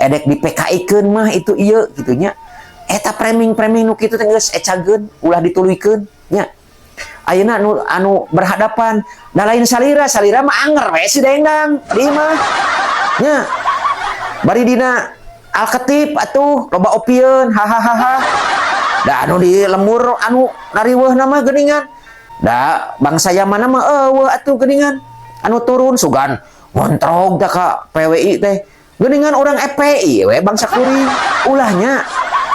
Edek di PKI-keun mah itu ieu gitu nya. Eta framing-framing nu kitu teh geus ecageun, ulah dituluykeun nya. Ayeuna anu berhadapan da lain salira, salira mah anger we si dendang di mah nya. Bari dina alketip atuh loba opieun, hahaha. Da anu di lembur anu nariweuhna mah geuningan. Da bangsa Yaman mah eueuh atuh geuningan. Anu turun sugan ngontrog da ka PWI teh. Geuningan urang FPI we bangsa kuring. Ulahnya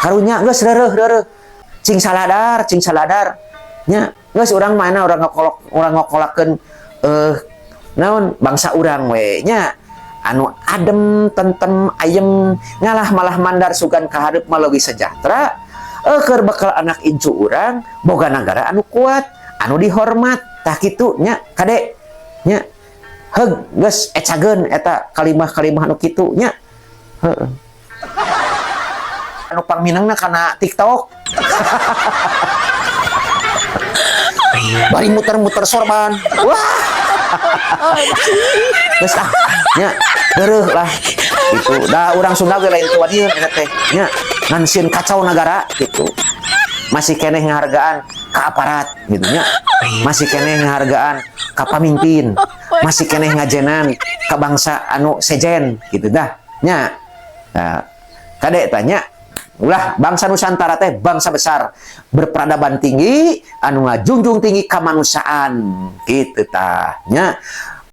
karunya geus reureuh-reureuh. Cing saladar, cing saladar. Nya geus urang mana urang ngokolok, urang ngokolakeun naon bangsa urang we nya. Anu adem, tentem, ayem, ngalah malah mandar sugan kahareup mah leuwih sejahtera. Keur bekal anak incu urang boga nagara anu kuat, anu dihormat. Tah kitu nya kade nya. Heug geus ecageun eta kalimah-kalimah anu kitu nya. Heeh. Anu pangminangna kana TikTok. Bari muter-muter sorban. Wah. Geus ah nya geureuh lah. Gitu. Da urang Sunda ge lain teu wadieun eta teh nya. Ngan sieun kacau nagara gitu. Masih keneh ngahargaan ka aparat gitu nya. Masih keneh ngahargaan ka pamimpin. Masih keneh ngajenan ka bangsa anu sejen gitu dah nya. Nah, kade tanya ulah bangsa Nusantara teh bangsa besar berperadaban tinggi anu ngajunjung tinggi kemanusiaan gitu tah nya.